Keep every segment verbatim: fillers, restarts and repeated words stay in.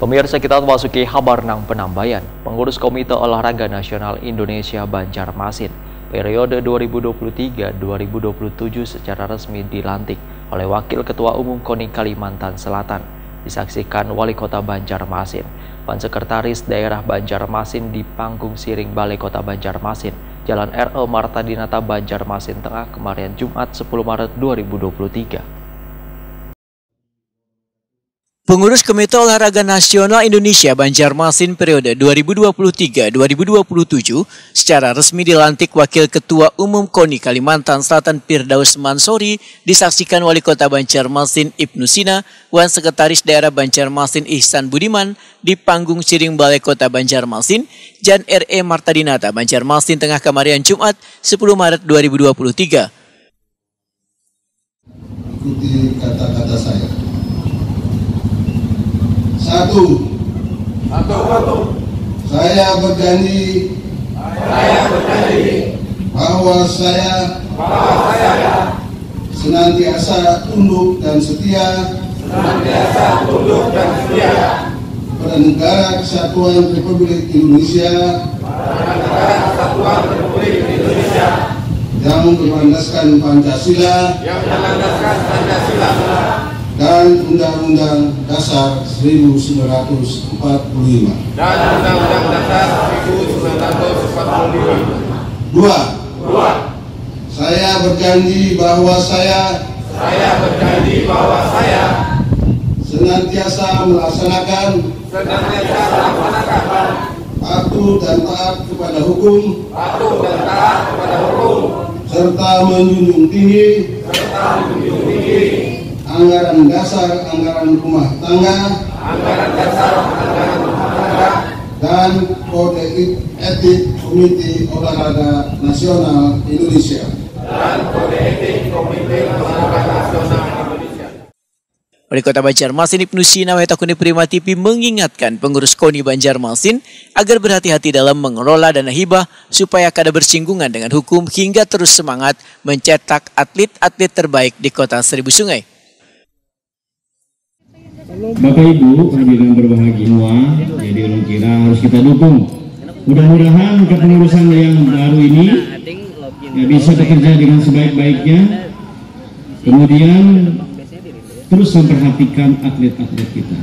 Pemirsa, kita memasuki habar nang penambayan. Pengurus Komite Olahraga Nasional Indonesia Banjarmasin periode dua ribu dua puluh tiga dua ribu dua puluh tujuh secara resmi dilantik oleh Wakil Ketua Umum koni Kalimantan Selatan, disaksikan Wali Kota Banjarmasin wan Sekretaris Daerah Banjarmasin di Panggung Siring Balai Kota Banjarmasin, Jalan R E Marta Dinata, Banjarmasin Tengah, kemarin Jumat sepuluh Maret dua ribu dua puluh tiga. Pengurus Komite Olahraga Nasional Indonesia Banjarmasin periode dua ribu dua puluh tiga dua ribu dua puluh tujuh secara resmi dilantik Wakil Ketua Umum koni Kalimantan Selatan Firdaus Mansori, disaksikan Wali Kota Banjarmasin Ibnu Sina wan Sekretaris Daerah Banjarmasin Ihsan Budiman di Panggung Siring Balai Kota Banjarmasin, Jalan R E Marta Dinata, Banjarmasin Tengah, kemarin Jumat sepuluh Maret dua ribu dua puluh tiga. Ikuti kata-kata saya. Satu. Satu. Saya berjanji. Saya berjanji. Bahwa saya. Bahwa saya. Senantiasa tunduk dan setia. Senantiasa tunduk dan setia. Pada Negara Kesatuan Republik Indonesia. Pada Negara Kesatuan Republik Indonesia. Yang berlandaskan Pancasila. Yang berlandaskan Pancasila. Dan Undang-Undang Dasar seribu sembilan ratus empat puluh lima. Dan Undang-Undang Dasar seribu sembilan ratus empat puluh lima. Dua. Dua. Saya berjanji bahwa saya. Saya berjanji bahwa saya. Senantiasa melaksanakan. Senantiasa melaksanakan. Patuh dan taat kepada hukum. Patuh dan taat kepada hukum. Serta menjunjung tinggi. Serta menjunjung tinggi. Anggaran dasar anggaran rumah tangga. Anggaran dasar anggaran rumah tangga. Dan kode etik Komite Olahraga Nasional Indonesia. Dan kode etik Komite Olahraga Nasional Indonesia. Wali Kota Banjarmasin Ibnu Sina Weta Kuni Prima T V mengingatkan pengurus koni Banjarmasin agar berhati-hati dalam mengelola dana hibah supaya kada bersinggungan dengan hukum hingga terus semangat mencetak atlet-atlet terbaik di Kota Seribu Sungai. Bapak Ibu hadirin berbahagia semua, jadi ulun kira harus kita dukung. Mudah-mudahan kepengurusan yang baru ini ya bisa bekerja dengan sebaik-baiknya. Kemudian terus memperhatikan atlet-atlet kita.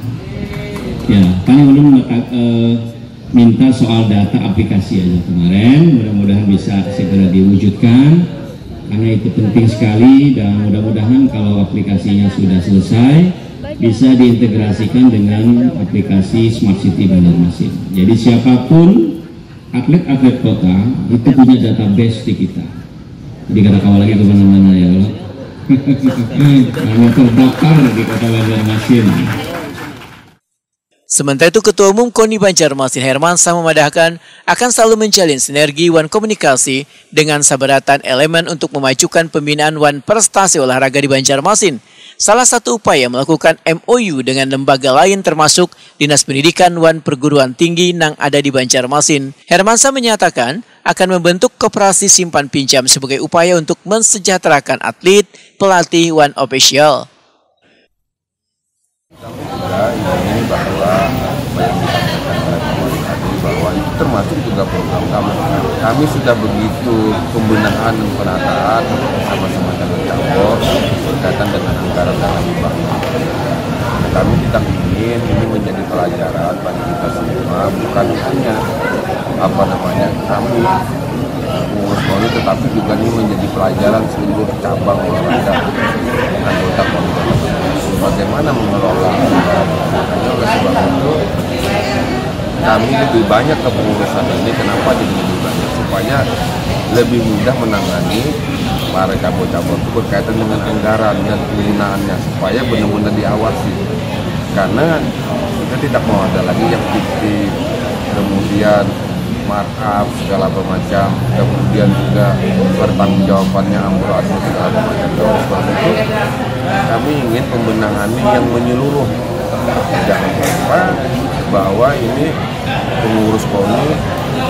Ya, paling ulun eh, minta soal data aplikasi aja kemarin, mudah-mudahan bisa segera diwujudkan karena itu penting sekali dan mudah-mudahan kalau aplikasinya sudah selesai bisa diintegrasikan dengan aplikasi Smart City Banjarmasin. Jadi siapapun atlet-atlet kota itu punya database di kita. Jadi kada kawa lagi kemana-mana ya kalau hanya terdaftar di kota Banjarmasin. Sementara itu, Ketua Umum koni Banjarmasin Hermansa memadahkan akan selalu menjalin sinergi wan komunikasi dengan sabaratan elemen untuk memajukan pembinaan wan prestasi olahraga di Banjarmasin. Salah satu upaya melakukan M O U dengan lembaga lain termasuk Dinas Pendidikan wan Perguruan Tinggi nang ada di Banjarmasin. Hermansa menyatakan akan membentuk koperasi simpan pinjam sebagai upaya untuk mensejahterakan atlet, pelatih, wan ofisial. Kami juga ingin bahwa apa yang disampaikan oleh Pak Wali tadi bahwa itu termasuk juga program kami. Kami sudah begitu pembenahan dan penataan sama-sama dengan cabur berkaitan dengan anggaran dana hibah. Kami tidak ingin ini menjadi pelajaran bagi kita semua, bukan hanya apa namanya kami pengurus koni, tetapi juga ini menjadi pelajaran seluruh cabang olahraga anggota koni. Bagaimana mengelola makanya oleh sebab itu kami lebih banyak kepengurusan ini. Kenapa jadi lebih banyak? Supaya lebih mudah menangani para cabur-cabur itu berkaitan dengan anggaran dan penggunaannya supaya benar-benar diawasi karena kita tidak mau ada lagi yang fiktif kemudian markup segala macam kemudian juga pertanggungjawabannya amburadul segala macam. Oleh sebab itu kami ingin pembenahan ini yang menyeluruh, jangan lupa bahwa ini pengurus koni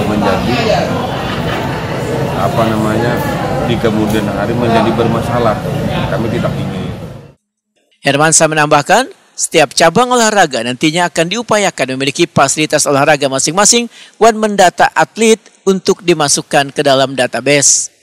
menjadi apa namanya di kemudian hari menjadi bermasalah. Kami tidak ingin. Hermansa menambahkan, Setiap cabang olahraga nantinya akan diupayakan memiliki fasilitas olahraga masing-masing wan mendata atlet untuk dimasukkan ke dalam database.